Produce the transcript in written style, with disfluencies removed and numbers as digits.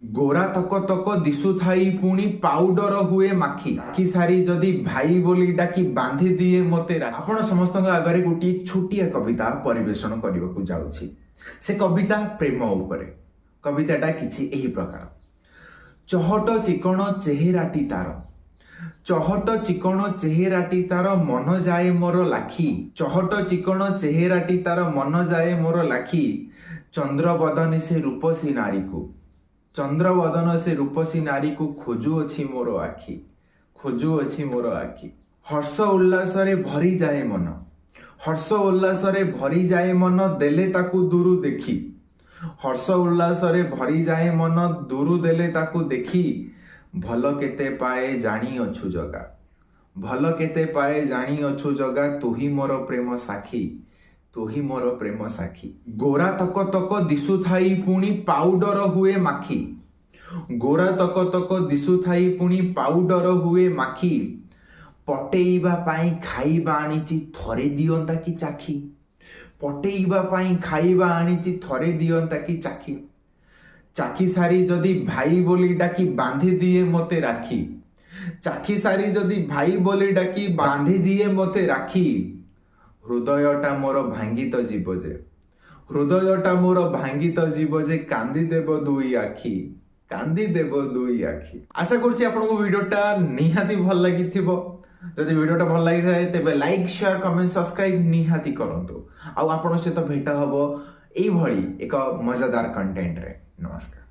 ଗୋରା ତକ ତକ ଦିଶୁଥାଇ ପୁଣି ପାଉଡର ହୁଏ ମାଖି, ଚାଖି ସାରି ଯଦି ଭାଇ ବୋଲି ଡାକି ବାନ୍ଧି ଦିଏ ମତେ। ଆପଣ ସମସ୍ତଙ୍କ ଆଗରେ ଗୋଟିଏ ଛୋଟିଆ କବିତା ପରିବେଷଣ କରିବାକୁ ଯାଉଛି। ସେ କବିତା ପ୍ରେମ ଉପରେ। କବିତାଟା କିଛି ଏହି ପ୍ରକାର। ଚହଟ ଚିକଣ ଚେହେରାଟି ତାର, ଚହଟ ଚିକଣ ଚେହେରାଟି ତାର, ମନ ଯାଏ ମୋର ଲାଖି। ଚହଟ ଚିକଣ ଚେହେରାଟି ତାର, ମନ ଯାଏ ମୋର ଲାଖି। ଚନ୍ଦ୍ରବଦନୀ ସେ ରୂପସୀ ନାରୀକୁ, ଚନ୍ଦ୍ରବଦନ ସେ ରୂପସୀ ନାରୀକୁ ଖୋଜୁଅଛି ମୋର ଆଖି, ଖୋଜୁଅଛି ମୋର ଆଖି। ହର୍ଷ ଉଲ୍ଲାସରେ ଭରିଯାଏ ମନ, ହର୍ଷ ଉଲ୍ଲାସରେ ଭରିଯାଏ ମନ, ଦେଲେ ତାକୁ ଦୂରୁ ଦେଖି। ହର୍ଷ ଉଲ୍ଲାସରେ ଭରିଯାଏ ମନ, ଦୂରୁ ଦେଲେ ତାକୁ ଦେଖି। ଭଲ କେତେ ପାଏ ଜାଣିଅଛୁ ଜଗା, ଭଲ କେତେ ପାଏ ଜାଣିଅଛୁ ଜଗା, ତୁହି ମୋର ପ୍ରେମ ସାକ୍ଷୀ, ତୁହି ମୋର ପ୍ରେମ ସାକ୍ଷୀ। ଗୋରା ତକ ତକ ଦିଶୁଥାଇ ପୁଣି ପାଉଡର ହୁଏ ମାଖି, ଗୋରା ତକ ତକ ଦିଶୁଥାଇ ପୁଣି ପାଉଡର ହୁଏ ମାଖି। ପଟେଇବା ପାଇଁ ଖାଇବା ଆଣିଛି ଥରେ ଦିଅନ୍ତା କି ଚାଖି, ପଟେଇବା ପାଇଁ ଖାଇବା ଆଣିଛି ଥରେ ଦିଅନ୍ତା କି ଚାଖି। ଚାଖି ସାରି ଯଦି ଭାଇ ବୋଲି ଡାକି ବାନ୍ଧି ଦିଏ ମତେ ରାଖି, ଚାଖି ସାରି ଯଦି ଭାଇ ବୋଲି ଡାକି ବାନ୍ଧି ଦିଏ ମତେ ରାଖି। ହୃଦୟଟା ମୋର ଭାଙ୍ଗି ତ ଯିବ ଯେ, ହୃଦୟଟା ମୋର ଭାଙ୍ଗି ତ ଯିବ ଯେ, କାନ୍ଦି ଦେବ ଦୁଇ ଆଖି, କାନ୍ଦି ଦେବ ଦୁଇ ଆଖି। ଆଶା କରୁଛି ଆପଣଙ୍କୁ ଭିଡ଼ିଓଟା ନିହାତି ଭଲ ଲାଗିଥିବ। ଯଦି ଭିଡ଼ିଓଟା ଭଲ ଲାଗିଥାଏ, ତେବେ ଲାଇକ୍, ସେୟାର, କମେଣ୍ଟ, ସବସ୍କ୍ରାଇବ ନିହାତି କରନ୍ତୁ। ଆଉ ଆପଣଙ୍କ ସହିତ ଭେଟ ହବ ଏଇଭଳି ଏକ ମଜାଦାର କଣ୍ଟେଣ୍ଟରେ। ନମସ୍କାର।